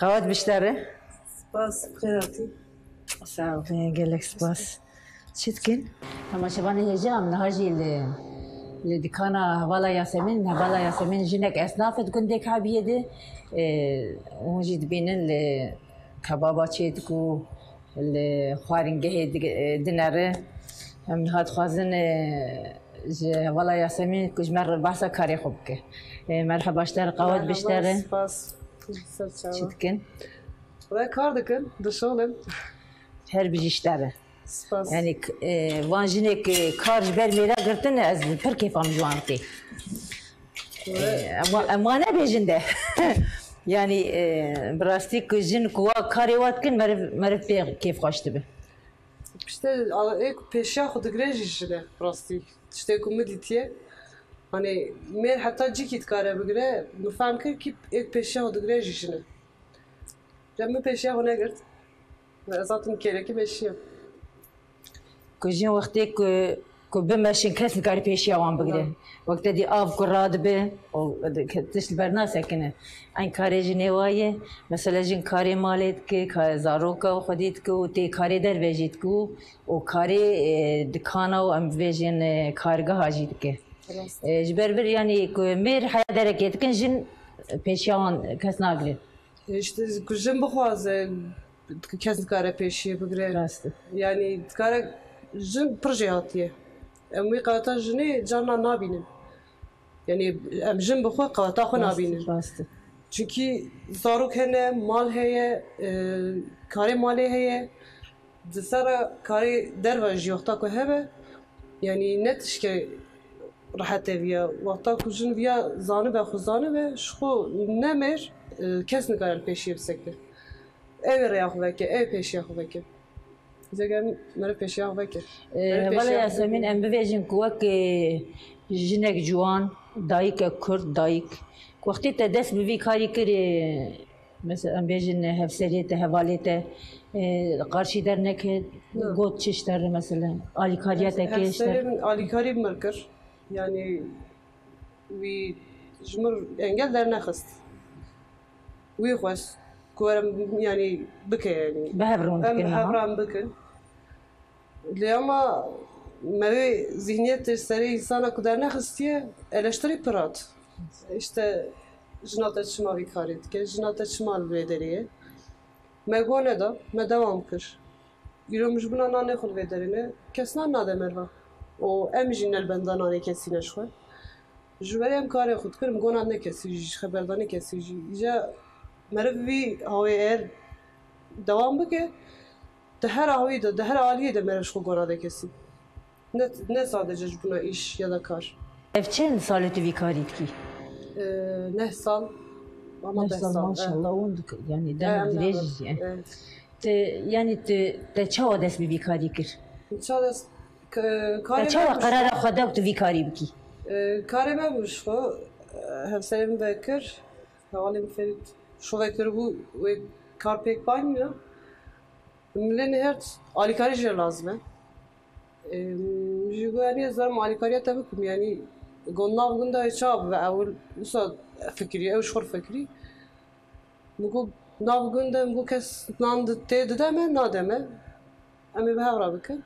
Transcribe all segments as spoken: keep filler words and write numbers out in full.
Qewet biştere. Spas, xêr hatî. Sağ ol, gelek spas. Çi dikin? Temaşevanê hêja, em niha jî li, li dikana Hevala Yasemîn, Hevala Yasemîn jinek esnaf e di gundê Kabiyê de. Ê, hûn jî dibînin li kebaba çêdikû, li xwaringehê di-, dinere. Em niha dixwazin, ê, ji Hevala Yasemîn ku ji me re behsa karê xwe bike. Ê, merheba ji te re, qewet biştere. Spas. Ser çawa. Çi dikin? Wele kar dikin, dişolin. Her bijî ji te re. Spas. Yani, k-, e, van jinê ku kar ji ber mêra girtin, ez pir kêfa min ji wan tê. E, em, em wan nebêjin de. Yani, e, bi rastî ku jin ku wa karê wa dikin, meriv, meriv pê kêfxweş dibe. Piştê, a, ê ku pêşiya xwe digire jî jin e, bi rastî. Tiştê ku min dîtiye, hani, mêr heta cîkî dikare bigire, min fehm kir kî ê ku pêşiya xwe digire jî jin e. Lê min pêşiya xwe negirt. Ve ez hatim kêlekî meşiyam. Ku jin wextê ku, ku bimeşin kes nikare pêşiya wan bigire. Ya. Wek te dî av ku radibe, û tişt li ber nasekine. Eyn karê jinê wa ye. Mesela jin karê malê dike, ka-, zaroka xwedî dike û tê karê derve jî dike û, û karê, e, dikana û em bibêjin, e, kargeha jî dike. Rast. E, ji ber vir, yanî ku mêr heya derekê dikin, jin pêşiya wan kes nagire. E, işte ku jin bixwaze, kes dikare pêşiyê bigire. Rast e. Yanî dikare, jin pir jêhatî ye. Em wî qeweta jinê carna nabînin. Yanî em jin bi xwe qeweta xwe nabînin. Rast e. Çunkî zarok hene, mal heye, e, karê malê heye. Di ser re karê derve jî wexta ku hebe, yanî ne tişke rehet e viya. Wexta ku jin viya zanibe, xwe zanibe, ji xwe ne mêr, e, kes nikare li pêşiyê bisekine. Ew ê rêya xwe veke, ew ê pêşiya xwe veke. Zêke em meriv pêşiya xwe veke. E, Meriv Hevala pêşiya xwe Yasemîn, veke. Em bibêjin ku wek, e, jinek ciwan, dayike kurd, dayik, wextê te dest bi vî karî kirê, mesela, em bêjin, hevserê te, hevalê te, e, qarşî derneke, na, got çi ji te re, mesela, alîkariya te kê ji te re? Hevserê min alîkarî bi min kir. Yanî wî ji min engel dernexist. Wî xwest ku were, yanî bike, yanî. Bi hev rûn em dikin, bi hev aha. Rûn bikin. Lê ama me wê zihniyetê serê însana ku dernexistiye, eleştirî pir hat. Îşte jina te çima vî karê dike, jina te çima li vê derê ye? Me go neda, me dewam kir. Îro min ji bona nanê xwe li vê derê ne, kes nan nade meriva. Û em jî ne li benda nanê kesî ne ji xwe. Ji ber em karê xwe dikin, em go nadine kesî jî, ji xeberdanê kesî jî. Îca meriv vî hawê er dewam bike, di her awî de, di her aliyê de meriv ji xwe go nade kesî. Ne, ne sadece ji bona îş ya da kar. Ev çend sal e tu vî karî dikî? Ee, neh sal. Ama neh sal, sal, maşallah, e. Hûn dik-, yani, e, demek dirêj jî, e. E. Te, yani, te, te çawa dest bi vî karî kir? Çawa dest, k-, karê me bû ji xwe. Te çawa qerara xwe da ku tu vî karî bikî? E, karê me bû ji xwe, e, hevserê min vekir, hevalê min Ferîd, ji xwe vekiribû, wê kar pêk payîn ya. Milê nihêrt alîkarî jê lazim e. Em, ji got, yanî ez zarim alîkariya te bikim, yanî got nav gunda wê çawa bibe, ewil wisa fikirî, ew ji xwe fikirî. Min got nav gund e, min got kes nan di-, tê dide me, nade me. Em ê bi hev re bikin.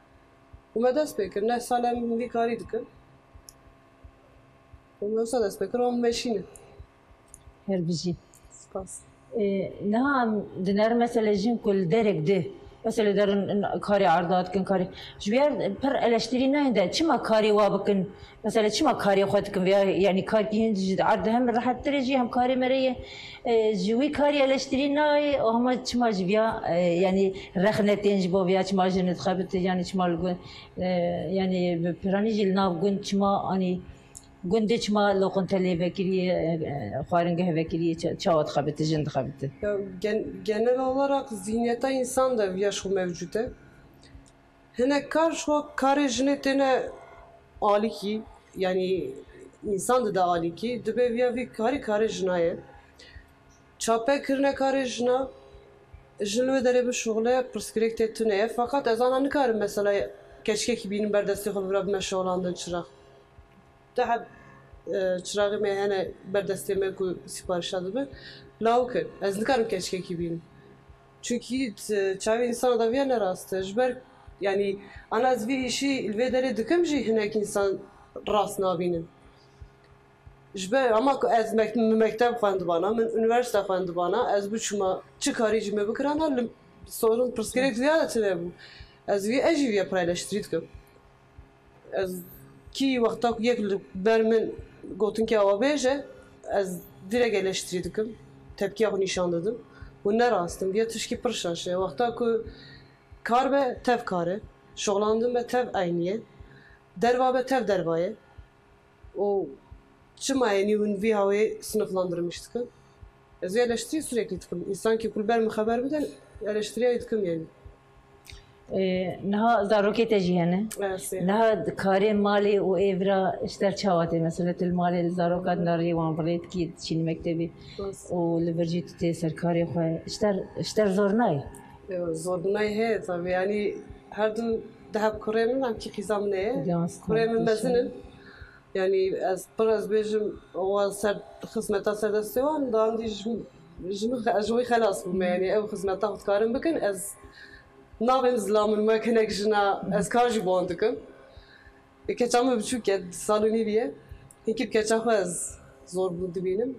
Û me dest pê kir, neh sal em vî karî dikin. Û me wisa dest pê kir, û em meşî ne. Her bijî. Spas. Ê, niha em dinerin, mesele jin ku li derek di, mesele derin karê erda dikin, karê, ji vê yer pir eleştirî nayên de, çima karê wa bikin? Mesele çima karê xwe dikin? Veya, yanî karkî hin ji erd hem rehettir e jî hem karê me re ye. Ê, ji wî karî eleştirî nayê, û hema çima ji viya, ê, yanî rexne tên ji bo viya, çima jin dixebite, yanî çima li gund, ê, yanî bi piranî jî li nav gund çima, anî Gundê çima loqinte lê vekirî, e, e, xwaringeh vekirî, ça-, çawa dixebite, jin dixebite? Ya, gen-, genel olarak zihniyeta insan da viya ji xwe mevcut e. Hinek kar ji xwe karê jinê têne alîkî, yanî insan dide alîkî, dibe viya vî karî karê jina ye. Çape kirine karê jina, jin li wê derê bişuxile, pirsgirêk tê tune ye. Feqet ez ana nikarim mesela keçikekî bînim ber destê xwe li vir bime şolandin çira. Te heb E, çiraxê me hene ber destê me ku sîparişa dibin. Lawik in. Ez nikarim keçikekî bînim. Çunkî t-, çavê însana daviya ne rast e. Ji ber, yanî, ana ez vî îşî li vê derê dikim jî hinek însan rast nabînin. Ji ber, ama ku ez mek-, min mekteb xwendibana, min unîversîte xwendibana, ez biçûma çi karî jî me bikirana, li sorun pirsgirêk viya de tune bû. Ez vî, ez jî viya pir eleştirî dikim. Ez kî wexta ku yek li ber min gotinkê awa bêje, ez direk eleştirî dikim, tepkiya xwe nîşan didim. Û ne rast in, viya tişkî pir şaş e. Wexta ku kar be, tev kar e. Şoxlandin be, tev eynî ye. Derva be, tev derva ye. Û çima, yanî, hûn vî hawê sınıflandırmış dikin? Ez vê eleştiriye sürekli dikim. Însan ki ku li ber min xeber bidin, eleştiriye dikim, yanî. Ee, niha zarokê te jî hene. Evet, sê. Niha karê malê û êvra ji te çawa tê? Mesela tu li malê li zaroka dinarî, wan virê dikî, diçînî mektebê Rast. û li vir jî tu tê ser karê xwe. Ji te, ji te zor nayê? Yo, zor nayê heye tabii. Yanî her du deheb kurê min, em kî qîza min heye. Kurê min mezin in. Yanî ez pir ez bêjim, wa ser xizmeta ser destê wan, da andî ji, ji min xe-, ji wî xelas bûme. Yanî ew xizmeta xwe dikarin bikin, ez nabêm zilam in, wek hinek jina, ez kar jî bi wan dikim. Ê, keça min biçûk e, di sal û nîvî ye. Hinkî bi keça xwe ez zor bû dibînim.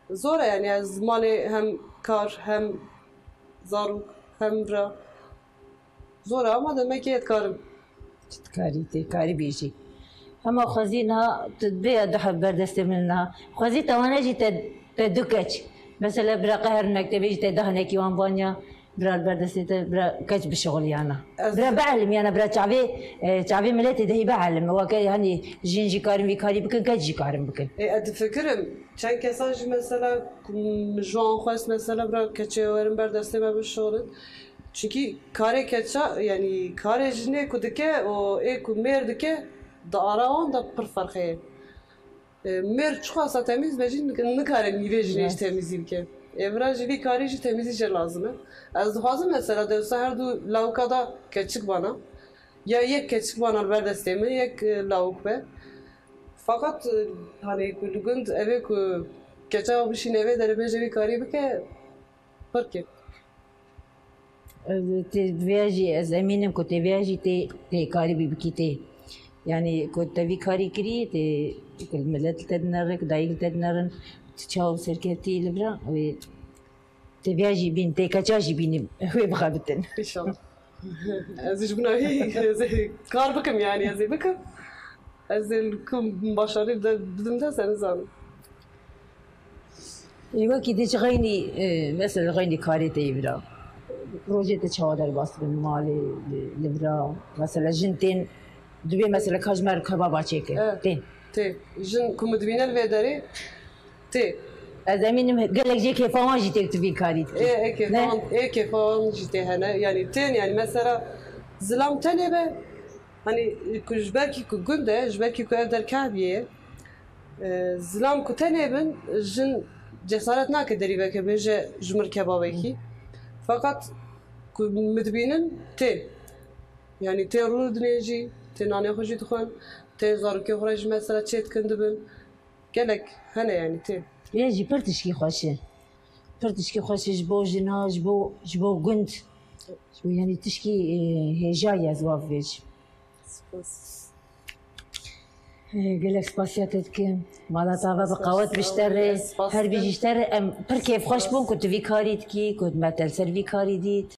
Zor e, yanî ez malê hem kar, hem zarok, hem bira. Zor e, ama demekê ez dikarim. Çi dikarî, tê karî bêjî. Hema xwezî niha tu bê ya du heb ber destê min niha. Xwezî te wane jî te, te du keç. Mesela bira qeher mektebê jî te dahinekî wan banya. Bira li ber destê te, bira keç bişixuliyana. Ez Bira bielimiyana, bira çavê, e, çavê miletê dehî bielim. Weke, hani, jin jî karin vî karî bikin, keç jî karin bikin. Ê, ez difikirim, çend kesan jî mesela, ku min ji wan xwest mesela, bira keçê werin ber destê me bişixulin. Çunkî karê keça, yanî karê jinê ku dike û ê ku mêr dike, di ara wan de pir ferq heye. E, mêr çiqasa temîz be jî nik-, nikare nîvê jinê jî Rast. temîzî bike. Ê, vira jî vî karî jî temîzî jê lazim e. Ez dixwazim mesela dewsa her du lawika da keçik bana. Ya yek keçik bana li ber destê min, yek, e, lawik be. Feqet, e, hani ku li gund evê ku keça bişîne vê derê bêje vî karî bike, pir kêf. Ez tê vêya jî, ez emîn im ku tê vêya jî tê, tê karî bî bikî tê. Yanî ku te vî karî kirî, tê, ku milet li te dinerin, ku dayik li te dinerin, tu çawa serkevtî li vira, wê tê vêya jî bîn, tê keça jî bînî, wê bixebitin. Înşallah. Ez ji bona wî, ez ê kar bikim, yanî ez ê bikim. Ez ê li ku başarî de bidim dest, ez nizanim. Ê, wekî dê ji xeynî, e, mesela xeynî karê te yê vira. Rojê te çawa derbas dibin malê, li, li vira? Mesela jin tên, dibê mesela ka ji me re kebaba çêke. Evet. Tên. Tê. Jin ku min dibîne li vê derê, tê. Ez emînim gelek jê kêfa wan jî tê ku tu vî karî dikî. Ê, ê kêfa Ne? wan, ê kêfa wan jî tê hene. Yanî tên, yanî mesela zilam tenê be, hani ku ji ber kî ku gund e, ji ber kî ku ev der kehbiyê ye, E, zilam ku tenê bin, jin cesaret nake derî veke bêje ji mir kebabekî. Feqet ku min dibînin tên. Yanî tên rû dinê jî, tên nanê xwe jî dixwin, tên zarokê xwe re jî mesela çê dikin dibin. Gelek hene yanî tên. Yê jî pir tişkî xweş e. Pir tişkî xweş e ji bo jina, ji bo, ji bo gund. Ji bo yanî tişkî, e, hêja ye ez wa bibêjim. Spas. Gelek spasiya te dikim. Mala te ava bi qawet bişte re, her bijî ji te re. Em pir kêfxweş bûn ku tu vî karî dikî, ku me te li ser vî karî dît.